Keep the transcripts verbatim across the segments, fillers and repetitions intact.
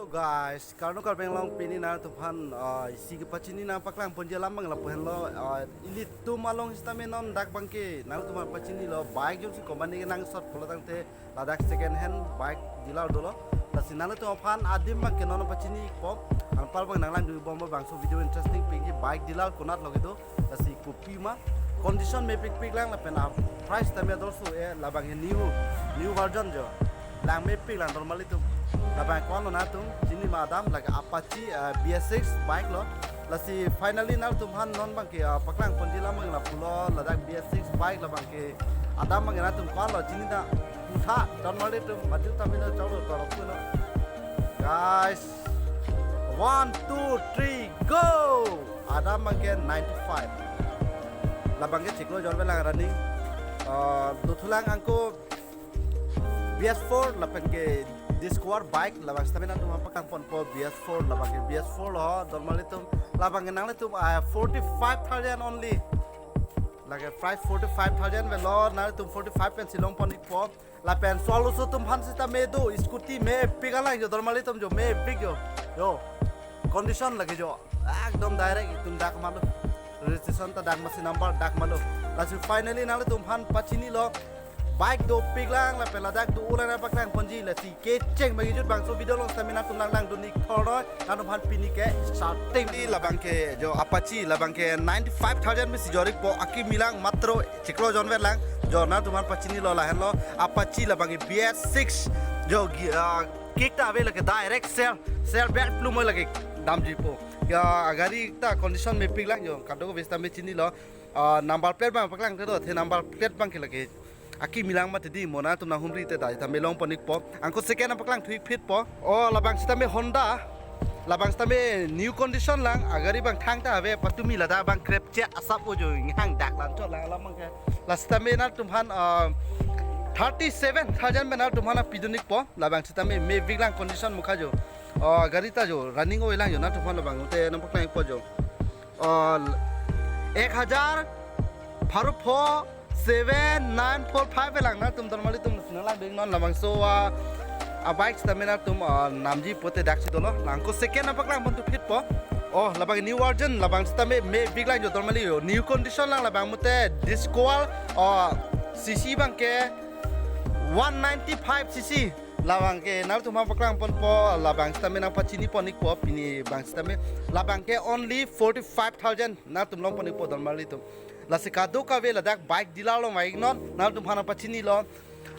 Guys, Karno Karbi Anglong pini nangtumphan, ah, isi kepachini nangpaklang ponji alam abang lapu henlo, ah, ilitum along sitame non dak abangke nangtumphan pachinilo bike jongsi company kenangsot pulotangte ladak second hand bike dealer dolo. Lasi nangtumphan adim abangke non pachinipo. Anpar abang nanglangdunbom abang, so video interesting pingki bike dealer konatlo kedo. Lasi kopi ma condition mepikpik lang lapen a price tame ador so-e, labang he new, new version jo. Lang mepik lang normal itum. Labang ko-anlo nangtum chini ma adam, lake Apache, ah, B S six bike lo. Lasi finally nangtumphan non abangke, ah, paklang ponji alam abang lapulo, ladak B S six bike labangke adam abangke nangtum ko-anlo chini ta. Utha normal itum mati tame ta chalo talo puno. Guys, one, two, three, go! Adam abangke ninety-five. Labangke chiklo jonve lang running. Ah, dothulang angko B S four lapenke Discover bike, labang sitame nangtum paklang ponpo B S four, labangke B S four lo, normal itum, labangke nanglitum, ah, forty-five thousand only. Lake price forty-five thousand avelo, nangtum forty-five pensi long pon-ikpo. Lapen so-arloso atumphan sitame do, scooty mepik alang jo, normal itum jo, mepik jo. Jo. Condition lake jo. Ekdom direct itum dak malo. Registration ta dak masi number dak malo. Lasi finally nangtumphan pachinilo. Bike dopik lang, lapen ladak do-o lang nangpaklang ponji, lasi kecheng bang ijut bangso video along sitame nangtum langdun-ik thornoi, nangtumphan pini ke starting. Di labangke jo Apache, labangke ninety-five thousand mesi jor-ikpo, akimi lang matro chiklo jonve lang, jo nangtumphan pachinilo lahenlo, Apache labangke B S six, jo gi-, ah, kick ta ave lake direct sel, sel belt plum oi lake damjipo. Ya, agari ta condition mepik lang jo, kadokave sitame chinilo, ah, number plate abang paklangthekthe, number plate abangke lake akimi lang mati di, mo nangtum nanghumri te dai tame long pon-ikpo. Angko second nangpaklang thu-ik phitpo. O, labang sitame Honda. Labang sitame new condition lang, agari abang thangta ave, patumi ladak abang krepche asap ojo inghang dak lang chot lang alam abangke. La sitame nangtumphan, ah, thirty-seven thousand pen nangtumphan nangpidun-ikpo. Labang sitame mepik lang condition mukha jo. O, gari ta jo running oi lang jo, nangtumphan labang te nangpaklang-ikpo jo. O, ek hajar pharo pho seven nine four five lang nangtum normal itum nanglangdun-iknon labangso a, a bike sitame nangtum, ah, namji pote daksi dolo. La angko second nangpaklang pon thu phitpo. O, labang new version, labang sitame mepik lang jo normally jo. New condition lang labang mate Discover, o, C C abangke one ninety-five C C. Labangke nangtumphan paklang ponpo, labang sitame nangpachini pon-ikpo pini bang sitame. Labangke only forty-five thousand nangtum long pon-ikpo normally itum. Lasi kadokave ladak bike dealer along vang-iknon, nangtumphan nangpachinilo.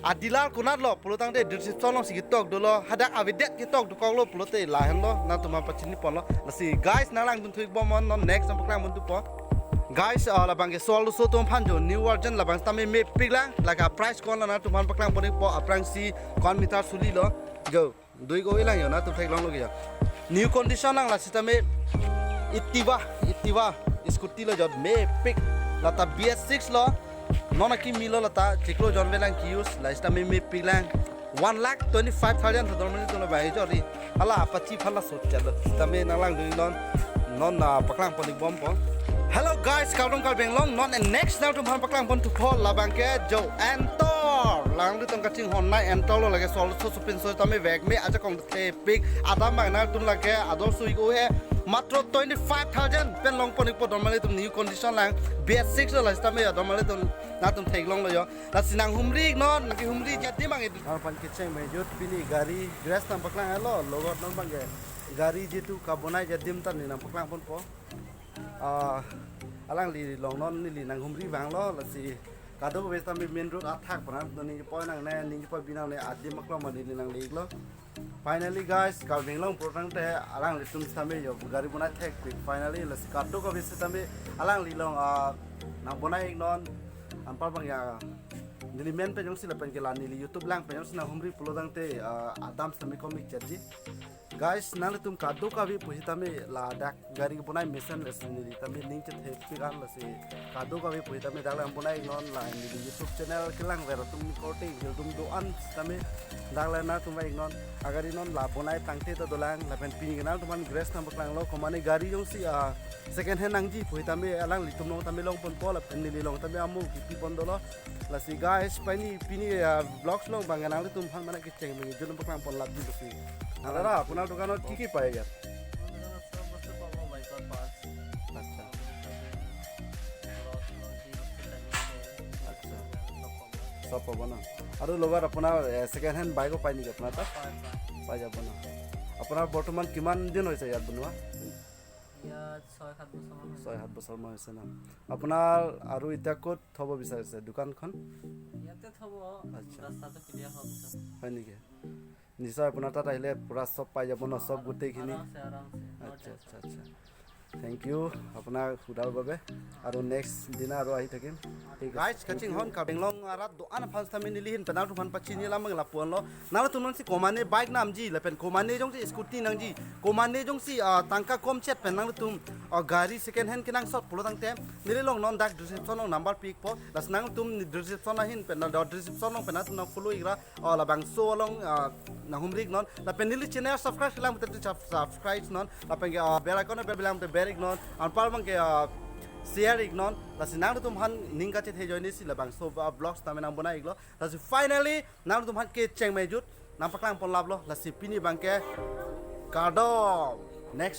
A dealer konatlo pulotangte description alongsi ketok dolo, hadak avedet ketok dokoklo pulote lahenlo, nangtumphan pachini ponlo. Lasi guys, nanglangdun thu-ikbomnon, non next nangpaklang pon thupo. Guys, ah, labangke so-arloso atumphan jo new version labang sitame mepik lang, lake price ko-anlo nangtumphan paklang pon-ikpo, aphrangsi ko-an meter sulilo. Jo. Dui ko-i lang jo, nangtum theklonglo ke jo. New condition lang la sitame Activa, Activa scooty lo jo, mepik. Lata B S six lo, non akimi lo lata, chiklo jonve lang ke-use, la sitame mepik lang. One lakh twenty-five thousand to dormani to lo bai jo ri. Hala Apache aphan la sot chalo. Sitame nanglangdun-iknon. Non, ah, paklang pon-ikbompo. Hello guys, kardom kardom long, non and next nangtumphan paklang pon thupo labangke jo Ntorq. Lang di tong kachinghon nai Ntorq lo, lake so-arloso supin so tame vek me ajakong thepik. Adam abang nangtum lake ador so-ik o he. Matro twenty-five thousand pen long pon-ikpo dormali atum, new condition lang. B S six lo la sitame jo dormali atum, nangtum theklonglo jo. Lasi nanghumri-iknon, nangkehumri jadi mang itu. Nangphan kecheng bang ijut pini gari Grace nangpaklanglo, logot non abangke. Gari jitu kabonai adim ta neli nangpaklang ponpo. Ah, alangli along non neli nanghumri vanglo, lasi kadokave sitame main road athak pran neli poi nangne, neli poi bi nangne, adim aklong ma neli nangle-iklo. Finally guys, Karbi Anglong pulotangte alanglitum sitame jo gari bonai thekpik finally, lasi kadokave sitame alangli along, ah, nangbonai-iknon, anpar abang ya neli men pen jongsi lapenke la neli YouTube lang pen jongsi nanghumri pulotangte, ah, adam sitame komik chatji. Guys, nanglitum kadokave pusitame ladak gari bonai mesen, lasi neli tame ning chethepik an, lasi kadokave pusitame dak lang bonai-iknon, la neli YouTube channel kelang ver atum korte hildum do-an sitame dak lang nangtum vai-iknon. Agari non la bonai tangte ta dolang, lapen pini nangtumphan Grace nangpaklanglo, komane gari jongsi, ah, second hand nangji pusitame alanglitum along tame long ponpo, lapen neli along tame amo kipi pon dolo. Lasi guys, pini, pini, ah, vlogs along abang nanglitumphan mane kecheng bang ijut nangpaklang pon lap di lasi. দাদা, আপোনাৰ দোকানত কি কি পায় ইয়াত? চব বস্তু পাব, বাইকৰ পাৰ্টছ। আচ্ছা। চব পাব ন? আৰু লগত আপোনাৰ ছেকেণ্ড হেণ্ড বাইকো পায় নেকি আপোনাৰ তাত? পাই যাব ন? আপোনাৰ বৰ্তমান কিমান দিন হৈছে ইয়াত বনোৱা? ইয়াত ছয় সাত বছৰমান হৈছে। ছয় সাত বছৰমান হৈছে ন? আপোনাৰ আৰু এতিয়া ক'ত থ'ব বিচাৰিছে দোকানখন? ইয়াতে থ'ব। আচ্ছা। ৰাস্তাটো ক্লিয়াৰ হোৱাৰ পিছত। হয় নেকি? নিশ্চয় আপোনাৰ তাত আহিলে পূৰা চব পাই যাব ন, চব গোটেইখিনি? আৰামছে, আৰামছে। আচ্ছা, আচ্ছা, আচ্ছা। থেংক ইউ আপোনাক সোধাৰ বাবে। আৰু নেক্সট দিনা আৰু আহি থাকিম। ঠিক আছে। Guys, kaching hon Karbi Anglong arat do-an aphan sitame neli ahin pen nangtumphan pachini alam abang lapu-an lo. Nangtum non si komane bike namji lapen komane jongsi scooty nangji, komane jongsi ah, tangka komchet pen nangtum ah, gari second hand kenangsot pulo tangte neli along non dak description along number pi-ikpo. Lasi nangtum description ahin pen na description along pen nangtum nang follow ikra, ah, labangso along ah, nanghumri-iknon. Lapen neli channel subscribe lang te sub- subscribe non. Lapen ke ah, bell icon bell bilang te bell iknon. Anpar abang ke ah, share iknon. Lasi nangtumphan ning kachethe ajoine si labangso ah, vlogs tame nangbonai-iklo. Lasi finally nangtumphan ke chengmejut nangpaklang pon laplo. Lasi pini abang ke kardom. Next